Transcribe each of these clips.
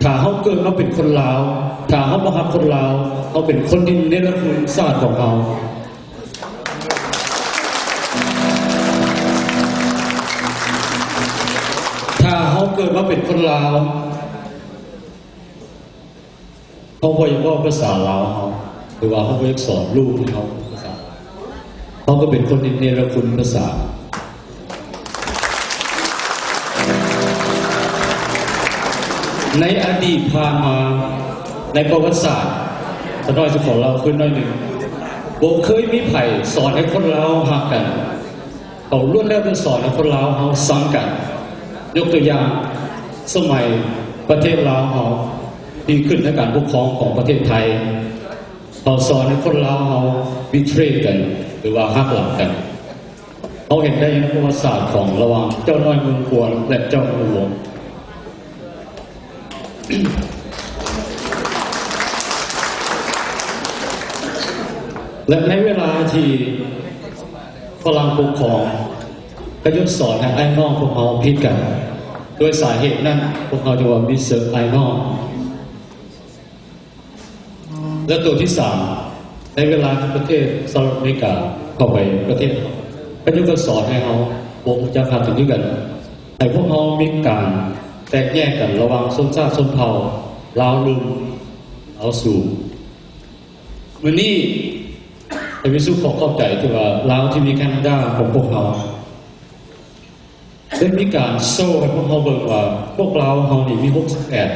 ຖ້າເຮົາເກີດມາເປັນຄົນລາວ, ຖ້າເຮົາບໍ່ຮັກຄົນລາວ, ເຮົາເປັນຄົນທີ່ເນລະຄຸນຊາດຂອງເຮົາ. ຖ້າເຮົາເກີດມາເປັນຄົນລາວ, ເຮົາບໍ່ຢາກເວົ້າພາສາລາວເຮົາ ຫຼືວ່າເຮົາບໍ່ຢາກສອນລູກໃຫ້ເຮົາພາສາລາວ, ເຮົາກໍເປັນຄົນທີ່ເນລະຄຸນພາສາ. ໃນອະດີດຜ່ານມາ, ໃນປະຫວັດສາດ, ສາວນ້ອຍຊິຂໍເລົ່າຄືນໜ້ອຍໜຶ່ງ, ບໍ່ເຄີຍມີໃຜສອນໃຫ້ຄົນລາວຮັກກັນ. ເຂົາລ້ວນແລ້ວແຕ່ສອນໃຫ້ຄົນລາວເຮົາຊັງກັນ. ຍົກຕົວຢ່າງ, ສະໄໝປະເທດລາວເຮົາທີ່ຂຶ້ນໃນການປົກຄອງຂອງປະເທດໄທ, ເຂົາສອນໃຫ້ຄົນລາວເຮົາ betray ກັນ ຫຼືວ່າຫັກຫຼັງກັນ. ເຮົາເຫັນໄດ້ໃນປະຫວັດສາດຂອງລະຫວ່າງເຈົ້ານ້ອຍເມືອງຄວນ ແລະ ເຈົ້າເມືອງຫຼວງ. ແລະ ໃນເວລາທີ່ຝຣັ່ງປົກຄອງ, ເຂົາຍັງສອນໃຫ້ອ້າຍນ້ອງພວກເຮົາຜິດກັນ. ດ້ວຍສາເຫດນັ້ນ, ພວກເຮົາຈຶ່ງວ່າມີເສິກອ້າຍນ້ອງ. ແລະ ຕົວທີສາມ, ໃນເວລາທີ່ປະເທດສະຫະລັດອາເມລິກາເຂົ້າໄປປະເທດເຮົາ, ເຂົາຍັງກໍສອນໃຫ້ເຮົາບໍ່ຮູ້ຈັກຮັກກັນຄືກັນ, ໃຫ້ພວກເຮົາມີການແຕກແຍກກັນລະຫວ່າງຊົນຊາດຊົນເຜົ່າ, ລາວລຸ່ມ, ລາວສູງ. ມື້ນີ້ ທະວີສຸກຂໍຂອບໃຈທີ່ວ່າລາວທີວີ Canada ຂອງພວກເຮົາ ໄດ້ມີການໂຊໃຫ້ພວກເຮົາເບິ່ງວ່າ ພວກລາວເຮົານີ້ມີຫົກສິບແປດ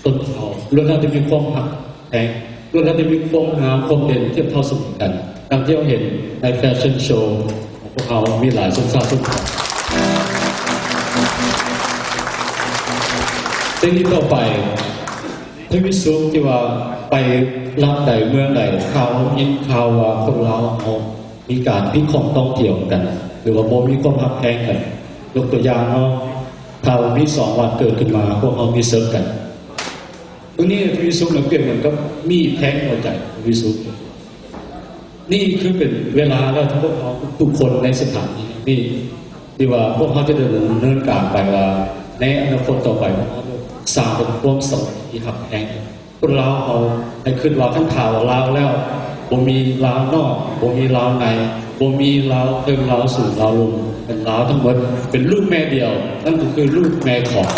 ຊົນເຜົ່າ, ລ້ວນແລ້ວແຕ່ມີຄວາມຮັກແພງ, ລ້ວນແລ້ວແຕ່ມີຄວາມງາມຄວາມເດັ່ນທຽບເທົ່າສະເໝີກັນ. ດັ່ງທີ່ເຮົາເຫັນໃນແຟຊັ່ນໂຊຂອງພວກເຮົາ, ມີຫຼາຍຊົນຊາດຊົນເຜົ່າ. ເທື່ອນີ້ຕໍ່ໄປ ທະວີສຸກທີ່ວ່າໄປລັດໃດເມືອງໃດ, ຂ່າວເຮົາຍິນຂ່າວວ່າຄົນລາວເຮົາມີການຜິດຂອງຕ້ອງທ່ຽວກັນ ຫຼືວ່າບໍ່ມີຄວາມຮັກແພງກັນ. ຍົກຕົວຢ່າງເນາະ, ຖ້າວ່າມີສອງວັນເກີດຂຶ້ນມາ, ພວກເຮົາມີເສິກກັນ. ໂຕນີ້ທະວີສຸກນະ ປຽບເໝືອນກັບມີດແທງຫົວໃຈທະວີສຸກ. ນີ້ຄືເປັນເວລາແລ້ວ ທີ່ພວກເຮົາທຸກໆຄົນໃນສະຖານທີ່ນີ້ ທີ່ວ່າພວກເຮົາຈະດຳເນີນການໄປວ່າ ໃນອະນາຄົດຕໍ່ໄປ ພວກເຮົາຈະສ້າງເປັນຄວາມສາມັກຄີທີ່ຮັກແພງ. ຄົນລາວເຮົາໃຫ້ຄິດວ່າ ຄັນຖ້າວ່າລາວແລ້ວ ບໍ່ມີລາວນອກ, ບໍ່ມີລາວໃນ, ບໍ່ມີລາວເທິງ, ລາວສູງ, ລາວລຸ່ມ, ເປັນລາວທັງໝົດ, ເປັນລູກແມ່ດຽວ, ນັ້ນກໍຄືລູກແມ່ຂອງ.